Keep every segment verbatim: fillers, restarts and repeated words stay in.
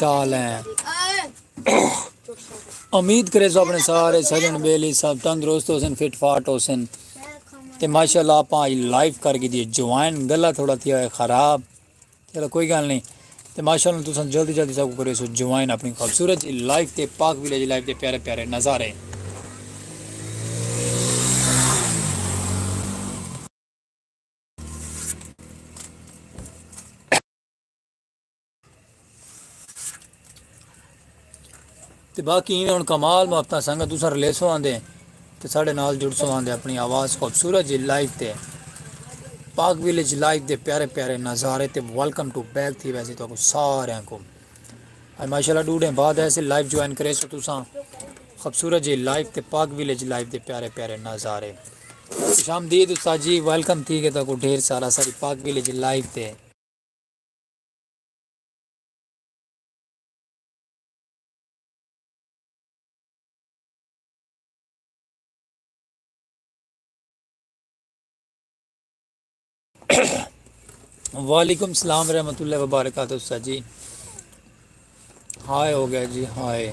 چال ہیں۔ امید کریسوں اپݨے سارے سجݨ بیلی سب تندرست ہوسن، فٹ فاٹ ہوسن۔ تے ماشاءاللہ آپاں اڄ لائیو کر گھدی ہے جوائن، گلا تھوڑا تھیا ہویا خراب۔ چلو کوئی ڳالھ نئیں۔ تے ماشاءاللہ تساں جلدی جلدی ساکوں کریسو جوائن اپݨی خوبصورت جی لائیو تے پاک ویلیج لائیو دے پیارے پیارے نظارے۔ تے باقی ایویں ہݨ کمال محبتاں سنگت تساں رلیسو آندے تے ساݙے نال جڑسو آندے اپݨی آواز خوبصورت جی لائیو تے پاک ویلیج لائیو دے پیارے پیارے نظارے تے ویلکم ٹو بیک تھی ویسی تہاکوں ساریاں کوں۔ اڄ ماشاءاللہ ݙو ݙینھ بعد ایسے لائیو جوائن کریسو تساں خوبصورت جی لائیو تے پاک ویلیج لائیو دے پیارے پیارے نظارے۔ خوش آمدید استاد جی، ویلکم تھی ڳئے تہاکوں ڈھیر سارا ساݙی پاک ویلیج لائیو تے۔ وعلیکم السلام ورحمۃ اللہ وبرکاتہ استاد جی۔ ہائے ہو گیا جی ہائے۔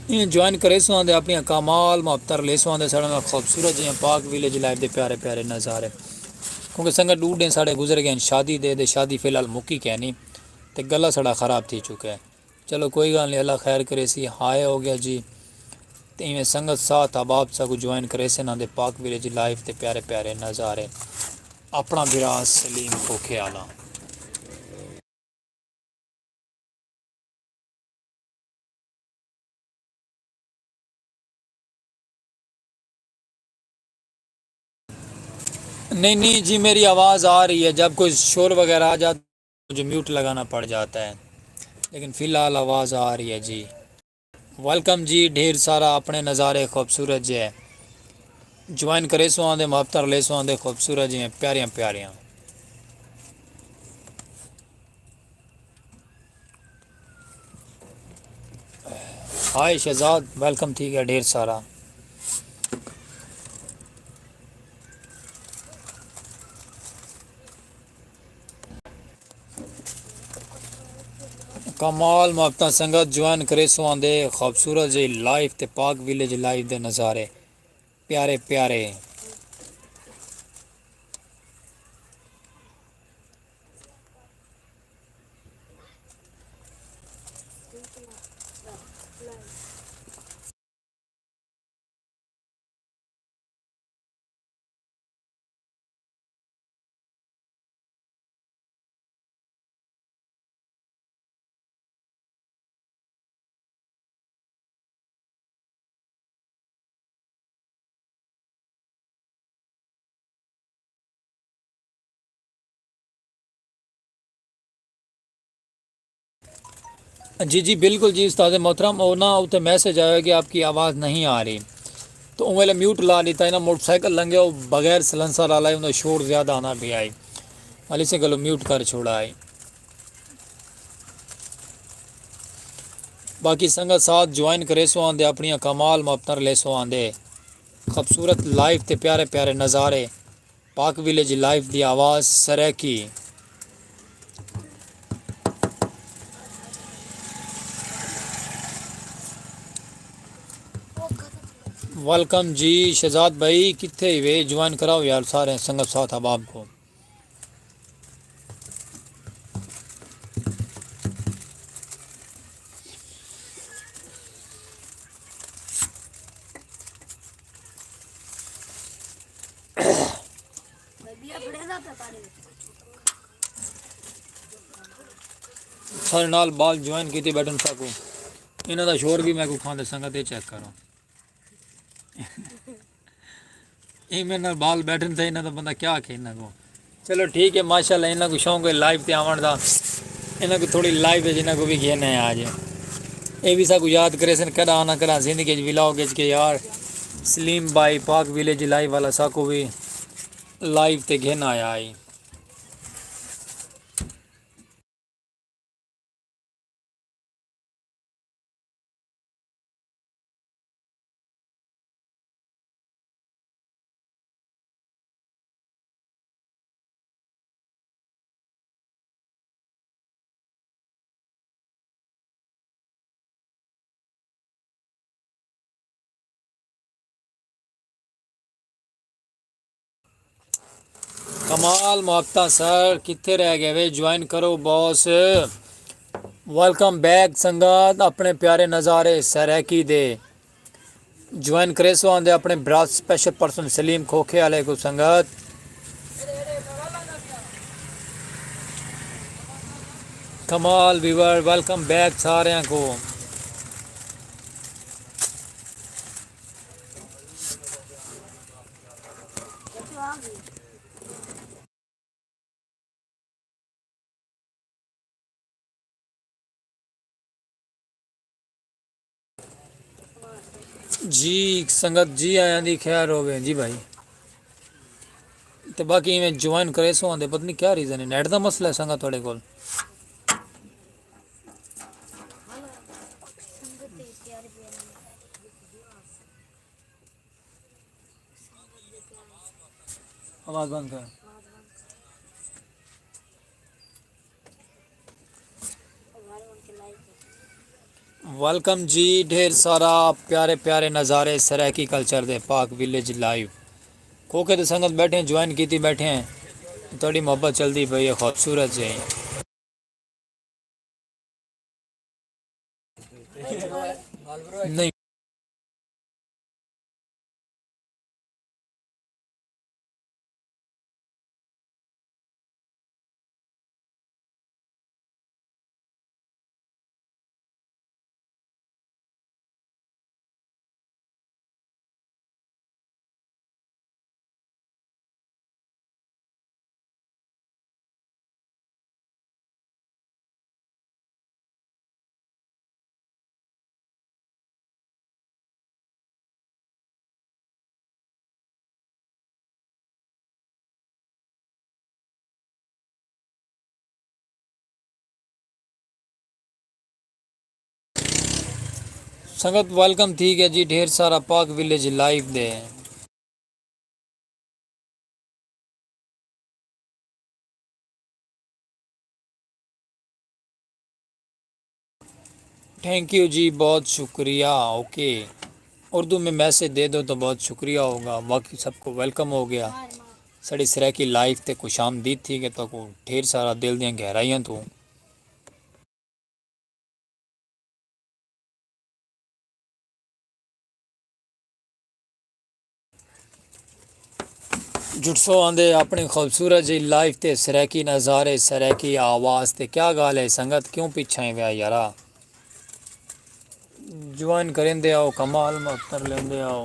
ایں جوائن کریسوں آندے اپݨیاں کمال محبتاں رلیسوں آندے ساݙے نال خوبصورت جیاں پاک ویلیج لائف دے پیارے پیارے نظارے۔ کیونکہ سنگت ݙو ݙینھ ساݙے گزر ڳئے ہن شادی دے، تے شادی فی الحال مکی کینی تے گلا ساݙا خراب تھی چکا ہے۔ چلو کوئی ڳالھ نئیں، اللہ خیر کریسی۔ ہائے ہو گیا جی۔ تے ایویں سنگت ساتھ احباب ساکوں جوائن کریسن آندے پاک ویلیج لائف تے پیارے پیارے نظارے۔ اپݨا بھرا سلیم کھوکھے آلا۔ نہیں نہیں جی، میری آواز آ رہی ہے، جب کوئی شور وغیرہ آ جاتا ہے مجھے میوٹ لگانا پڑ جاتا ہے، لیکن فی الحال آواز آ رہی ہے جی۔ ویلکم جی، ڈھیر سارا اپݨے نظارے خوبصورت جے جوائن کریسوں آندے محبتاں رلیسوں آندے خوبصورت جیاں پیاریاں پیاریاں۔ ہائے شہزاد، ویلکم تھی ڳیا ڈھیر سارا۔ کمال محبتاں سنگت، جوائن کریسوں آندے خوبصورت جئی لائف تے پاک ویلیج لائف دے نظارے پیارے پیارے۔ جی جی بالکل جی استاد محترم، او نا اتھے میسج آیا کہ آپ کی آواز نہیں آ رہی، تو اوں ویلے میوٹ لا لیتا ہے نا، موٹر سائیکل لنگے او بغیر سلنسر والا ہے، انہوں شور زیادہ آنا پیا ہے، والی سے گلو میوٹ کر چھوڑا ہے۔ باقی سنگت ساتھ جوائن کریسو آندے، اپݨیاں کمال محبتاں رلیسو آندے، خوبصورت لائف تے پیارے پیارے نظارے۔ پاک ویلیج لائف دی آواز سرائیکی۔ ویلکم جی شہزاد بھائی، کتھے ہی وے؟ جوائن کراؤ یار سارے سنگت ساتھ احباب کو۔ سارے نال بال جوائن کیتے بیٹھن ساکوں۔ انہاں دا شور بھی میکوں کھاندے، سنگت اے چیک کرو۔ اے میرے نال بال بیٹھن تھے، انہاں دا بندہ کیا آکھے انہاں کو۔ چلو ٹھیک ہے، ماشاءاللہ انہاں کو شوق ہے لائیو تے آوݨ دا، انہاں کو تھوڑی لائیو ہے جنہاں کو بھی گھن ہے آج۔ اے بھی ساکو یاد کرے سن کݙاں نہ کݙاں زندگی وچ ولاگ وچ کہ یار سلیم بھائی پاک ویلیج لائیو والا ساکو بھی لائیو تے گھن آیا ہے۔ کمال محبتاں سر، کتھے رہ گئے وے؟ جوائن کرو باس۔ ویلکم بیک سنگت، اپنے پیارے نظارے سرائیکی دے۔ جوائن کریسو آندے اپنے برات سپیشل پرسن سلیم کھوکھے والے کو سنگت۔ کمال ویور، ویلکم بیک سارے کو۔ جی سنگت، جی آیاں دی خیر ہووے جی بھائی۔ تے باقی ایویں جوائن کریسو آندے، پتہ نہیں کیا ریزن ہے، نیٹ دا مسئلہ ہے سنگت تہاڈے کول۔ آواز بند کر۔ ویلکم جی، ڈھیر سارا پیارے پیارے نظارے سرائیکی کلچر دے، پاک ویلیج لائیو۔ کھوکھے تے سنگت بیٹھے ہیں، جوائن کیتی بیٹھے ہیں۔ تہاڈی محبت چلدی پئی ہے، خوبصورت جی۔ نہیں۔ سنگت ویلکم تھی ڳیا جی، ڈھیر سارا پاک ویلیج لائیو دے۔ تھینک یو جی، بہت شکریہ۔ اوکے، اردو میں میسج دے دو تو بہت شکریہ ہوگا، باقی سب کو ویلکم ہو گیا۔ ساݙی سرائیکی لائیو تے خوش آمدید تھی کہ تہاکوں ڈھیر سارا دل دیاں گہرائیاں توں۔ جٹسو آندے اپݨی خوبصورت جی لائف تے سرائیکی نظارے، سرائیکی آواز تے۔ کیا ڳالھ ہے سنگت، کیوں پچھائیں ویا یارا؟ جوائن کریندے آؤ، کمال مت کر لیندے آؤ۔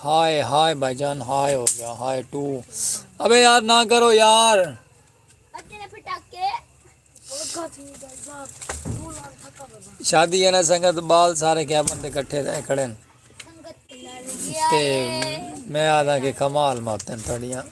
ہائے ہائے بھائی جان، ہائے ہو گیا، ہائے ٹو۔ ابے یار نہ کرو یار۔ شادی ہے نا سنگت، بال سارے کیا بندے کٹھے رہ کھڑے ہیں۔ تے میں آدھا کہ کمال ماتن تھوڑیاں۔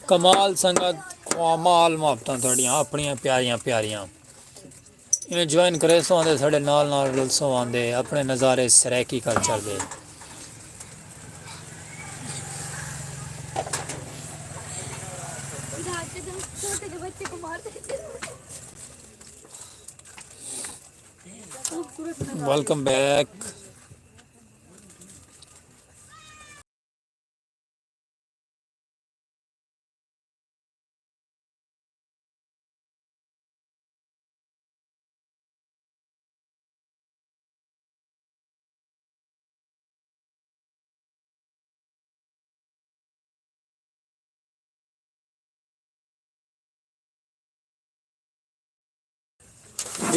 کمال سنگت، کمال محبتاں تہاڈیاں اپنیاں پیاریاں پیاریاں۔ ایویں جوائن کریسو آندے، ساڈے نال نال رلسو آندے، اپنے نظارے سرائیکی کلچر دے۔ ویلکم بیک۔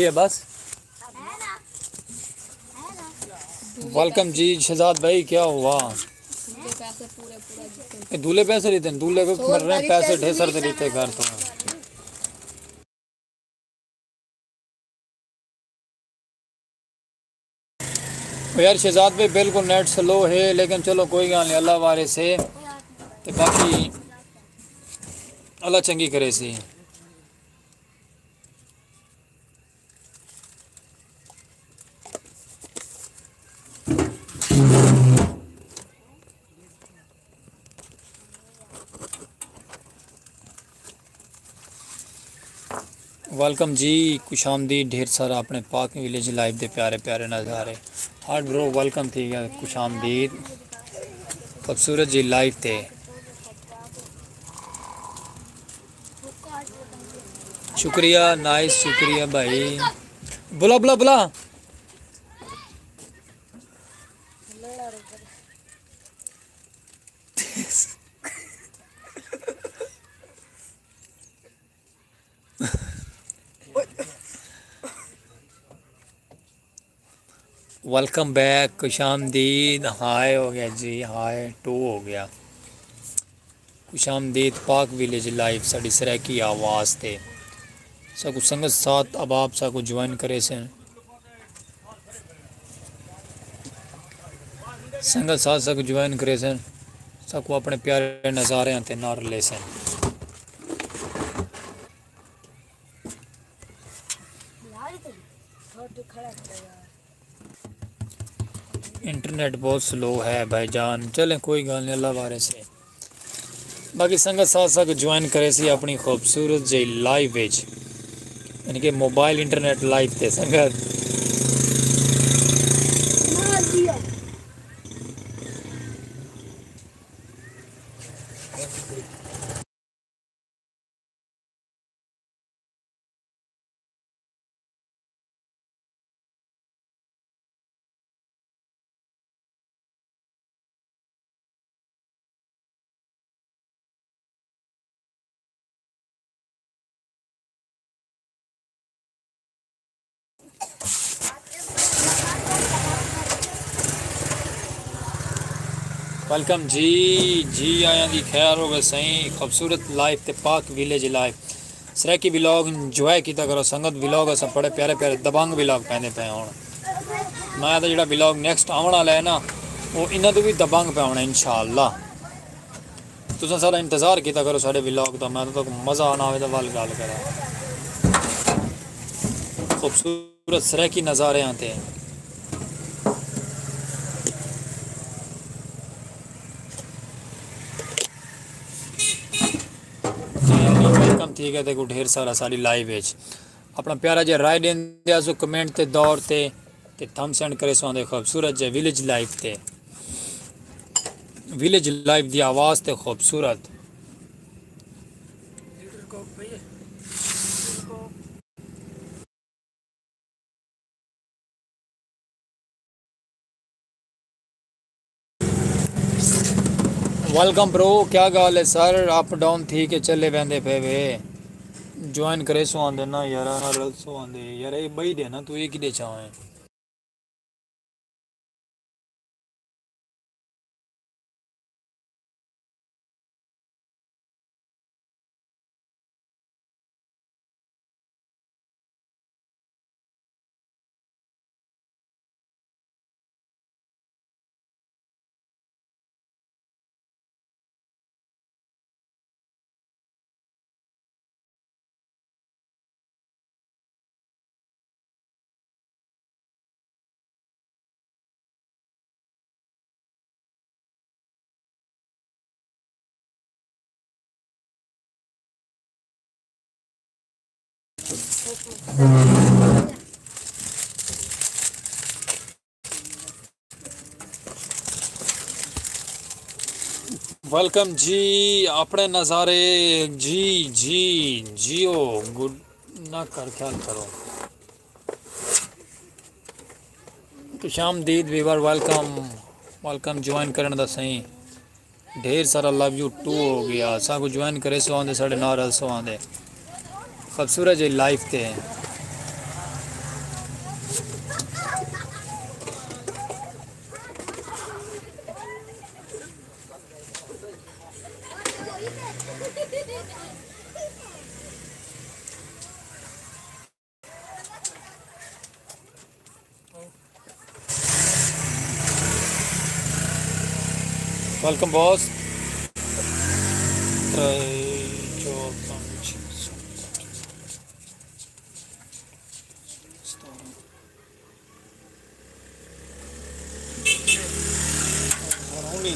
ہے بس۔ ویلکم جی شہزاد بھائی، کیا ہوا؟ یہ دولے پیسے لیتے ہیں، دولے کو مر رہے ہیں، پیسے ڈھیر سر سے لیتے گھر تو۔ او یار شہزاد بھائی، بالکل نیٹ سلو ہے، لیکن چلو کوئی گال نہیں، اللہ وارث ہے۔ تے باقی اللہ چنگی کرے سی۔ ویلکم جی، خوش آمدید۔ ڈھیر سارا اپنے پاک ویلیج لائف دے پیارے پیارے نظارے۔ ہارڈ برو، ویلکم تھی گیا، خوش آمدید خوبصورت جی لائف تے۔ شکریہ، نائس، شکریہ بھائی۔ بلا بلا بلا۔ ویلکم بیک، خوش آمدید۔ ہائے ہو گیا جی، ہائے ٹو ہو گیا۔ خوش آمدید پاک ویلیج لائف، ساڈی سرائیکی آواز تے۔ ساکو سنگت ساتھ احباب ساکو جوائن کرے سن۔ سنگت ساتھ ساکو جوائن کرے سن۔ ساکو اپنے پیارے نظاریاں تے نہ رلے سن۔ انٹرنیٹ بہت سلو ہے بھائی جان، چلیں کوئی گال نہیں، اللہ وارث ہے۔ باقی سنگت ساتھ ساتھ جوائن کرے سی اپنی خوبصورت جی لائیو وچ، یعنی کہ موبائل انٹرنیٹ لائیو تے سنگت۔ ویلکم جی، جی آیاں دی خیر ہووے سائیں، خوبصورت لائف تے پاک ویلیج لائف۔ سرائیکی ولاگ انجوائے کیتا کرو سنگت، ولاگ اساں بڑے پیارے پیارے دبنگ ولاگ پیندے پئے ہن۔ میں تاں جیڑھا ولاگ نیکسٹ آوݨ والا ہے نا، او انہاں توں وی دبنگ پیا ہونا انشاءاللہ۔ تساں سارا انتظار کیتا کرو ساڈے ولاگ دا، میں تاں تہاکوں مزہ آنا ہووے تاں ول گال کرا۔ خوبصورت سرائیکی نظاریاں تے۔ ویلکم تھی ڳئے تیکوں ڈھیر سارا ساݙی لائیو وچ۔ اپݨا پیارا جیہا رائے ݙیندے آسو کمنٹ تے دور تے، تے تھم سینڈ کریسو آندے خوبصورت جے ویلیج لائف تے۔ ویلیج لائف دی آواز تے خوبصورت۔ ویلکم برو، کیا گال ہے سر؟ اپ ڈاؤن تھی کے چلے ویندے پے وے؟ جوائن کریسو آندے نا یار، رلسو آندے یار، اے بئی دے نا، تو اے کدے چاویں؟ ویلکم جی، اپݨے نظارے۔ جی جی، جیو گڈ نہ کر خیال کرو۔ خوش آمدید ویور، ویلکم، ویلکم جوائن کرݨ دا سئیں۔ ڈھیر سارا لو یو ٹو ہو گیا۔ اساں کوں جوائن کریسو آندے، ساݙے نال رہسو آندے۔ خوبصورت جی لائف تے۔ ویلکم باس۔ ترے، چار، پنج، چھ، ست، ستارہ۔ انی،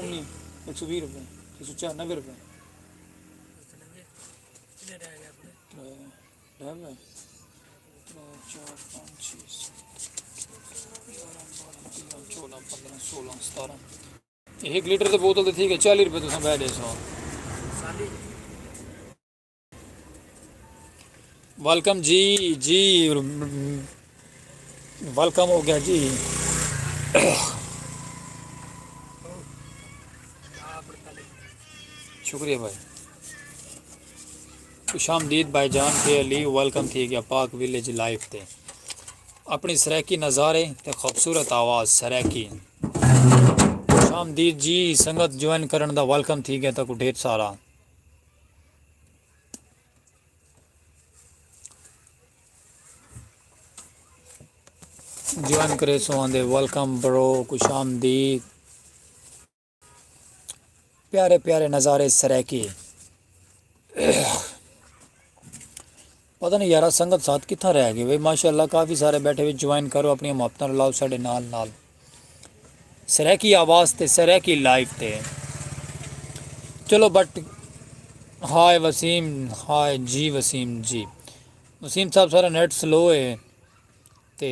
انی، ایک سو ویہہ روپے، ایک سو چار، نوے روپے۔ ترے، ݙاہ وے؟ ترے، چار، پنج، چھ، ست، یارہ، بارہ، تیرہ، چوݙاں، پندرہ، سولہ، ستارہ۔ اے ہک لیٹر دی بوتل تے تھی ڳئے چالیہہ روپے، تساں ٻئے ݙیسو۔ ویلکم جی، جی، ویلکم ہو ڳیا جی۔ شکریہ بھائی۔ خوش آمدید بھائی جان کے علی، ویلکم تھی ڳیا پاک ویلیج لائیو تے۔ اپݨی سرائیکی نظارے تے خوبصورت آواز سرائیکی۔ خوش آمدید جی، سنگت جوائن کرݨ دا ویلکم تھی ڳیا تہاکوں ڈھیر سارا۔ جوائن کریسوں آندے، ویلکم برو، خوش آمدید۔ پیارے پیارے نظارے سرائیکی۔ پتہ نہیں یارا، سنگت ساتھ کتھاں رہ ڳئے وے؟ ماشاءاللہ، کافی سارے ٻیٹھے وے، جوائن کرو، اپݨیاں محبتاں رلاؤ ساݙے نال نال۔ سرائیکی آواز تے سرائیکی لائیو تے۔ چلو بٹ، ہائے وسیم، ہائے جی وسیم جی۔ وسیم صاحب، سارا نیٹ سلو ہے۔ تے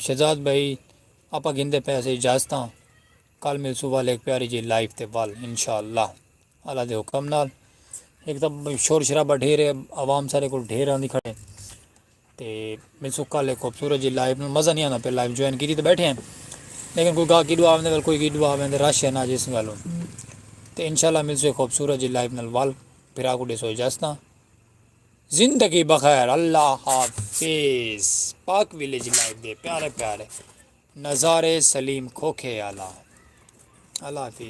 شہزاد بھائی، آپاں گھندے پئے سے اجازتاں۔ کل ملسوں ول ہک پیاری جی لائیو تے ول، انشاءاللہ، اللہ دے حکم نال۔ ہک تاں شور شرابہ ڈھیر ہے، عوام سارے کول ڈھیر آندی کھڑے۔ تے ملسوں کل ہک خوبصورت جی لائیو نال۔ مزہ نہیں آندا پیا، لائیو جوائن کیتی تے ٻیٹھے ہیں، لیکن کوئی گاہک ایݙو آویندے، ول کوئی ایݙو آویندے، رش ہے نا جس ڳالھوں۔ تے انشاءاللہ ملسوں ہک خوبصورت جی لائیو نال ول، بھرا کوں ݙیسو اجازتاں۔ زندگی بخیر، اللہ حافظ۔ پاک ویلیج لائیو دے پیارے پیارے نظارے سلیم کھوکھے آلا۔ اللہ حافظ۔